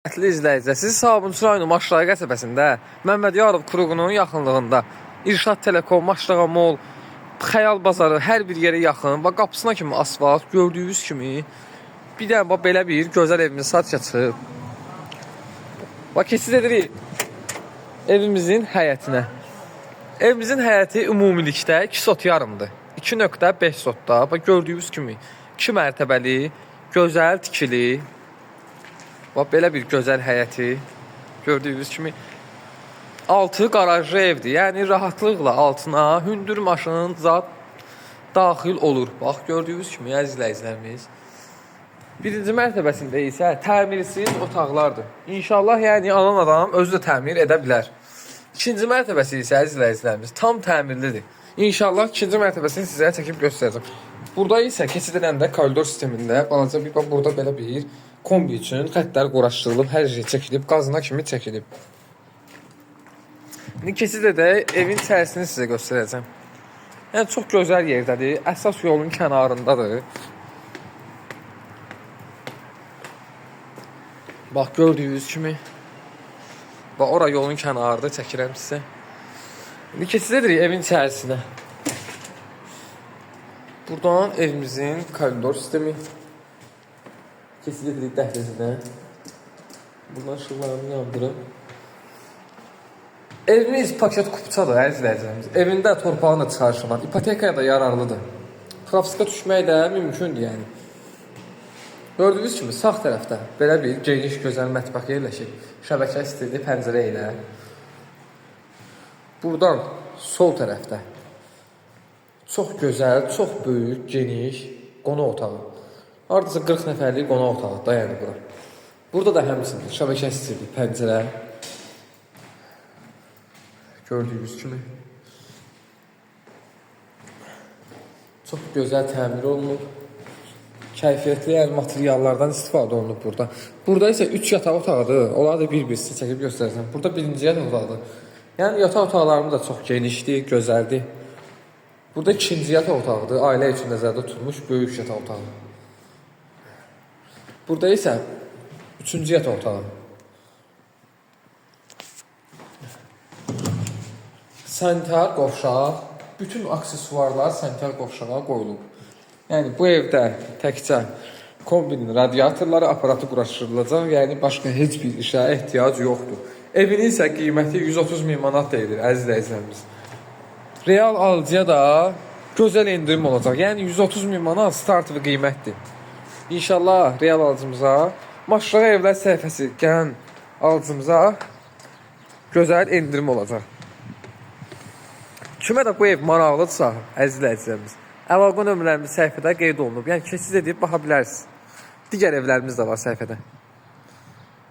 Hörmətli izləyicilər, sizi Sabunçu rayonu Maşrağı qəsəbəsində Məmmədiyarov kruqunun yaxınlığında İrşad Telekom, Maşrağa Mall, Xəyal bazarı hər bir yerə yaxın və qapısına kimi asfalt gördüyünüz kimi bir dənə bax belə bir gözəl evimiz satışa çıxıb. Bax keçid edirik evimizin həyətinə. Evimizin həyəti ümumilikdə 2 sot yarımdır. 2.5 sotda. Bax gördüyünüz kimi 2 mərtəbəli, gözəl tikili. Bax belə bir gözəl həyəti gördüyünüz kimi altı qarajlı evdir. Yəni rahatlıqla altına hündür maşın zat daxil olur. Bax gördüyünüz kimi əziz izləyicilərimiz. Birinci mərtəbəsində isə təmirsiz otaqlardır. İnşallah yəni alan adam özü də təmir edə bilər. İkinci mərtəbəsi isə əziz izləyicilərimiz tam təmirlidir. İnşallah ikinci mərtəbəsini sizə çəkib göstərəcəm. Burada isə keçid edəndə koridor sistemində balaca bir bax burada belə bir kombi üçün xəttlər quraşdırılıb, hər şey çəkilib, qazına kimi çəkilib. İndi keçid edək, evin içərisini sizə göstərəcəm. Yəni çox gözəl yerdədir. Əsas yolun kənarındadır. Bax gördüyünüz kimi. Bax ora yolun kənarıdır, çəkirəm sizə. İndi keçid edirik evin içərisinə. Buradan evimizin koridor sistemi. Keçid edirik dəhlizinə. Buradan işıqlarını yandırım. Evimiz paket kupçadır əziz izləyicilərimiz. Evində torpağın da çıxarışı var. İpotekaya da yararlıdır. Propiska düşmək də mümkündür yəni. Gördüyünüz kimi sağ tərəfdə belə bir geniş, gözəl mətbəx yerləşir. Şəbəkə stilli pəncərə ilə. Buradan sol tərəfdə çox gözəl, çox böyük, geniş qonaq otağı. Hardasa 40 nəfərlik qonaq otağı da yəni bura. Burada da həmçinin şəbəkə stilli pəncərə. Gördüyünüz kimi. Çox gözəl təmir olunub. Keyfiyyətli yəni materiallardan istifadə olunub burada. Burada isə 3 yataq otağıdır. Onları da bir-bir sizə çəkib göstərəcəm. Burada birinci yataq otağıdır. Yəni yataq otaqlarımız da çox genişdir, gözəldir. Burada ikinci yataq otağıdır. Ailə üçün nəzərdə tutulmuş böyük yataq otağı. Burada isə üçüncü yataq otağı. Sanitar qovşaq, bütün aksesuarlar sanitar qovşağa qoyulub. Yəni bu evdə təkcə kombinin radiatorları, aparatı quraşdırılacaq, yəni başqa heç bir işə ehtiyac yoxdur. Evinin isə qiyməti 130 min manat deyilir əziz izləyicilərimiz. Real alıcıya da gözəl endirim olacaq. Yəni 130 min manat startlı qiymətdir. İnşallah real alıcımıza, Maşrağa evlər səhifəsi gələn alıcımıza gözəl endirim olacaq. Kimə də bu ev maraqlıdırsa, əziz izləyicilərimiz, əlaqə nömrələrimiz səhifədə qeyd olunub. Yəni keçid edib baxa bilərsiniz. Digər evlərimiz də var səhifədə.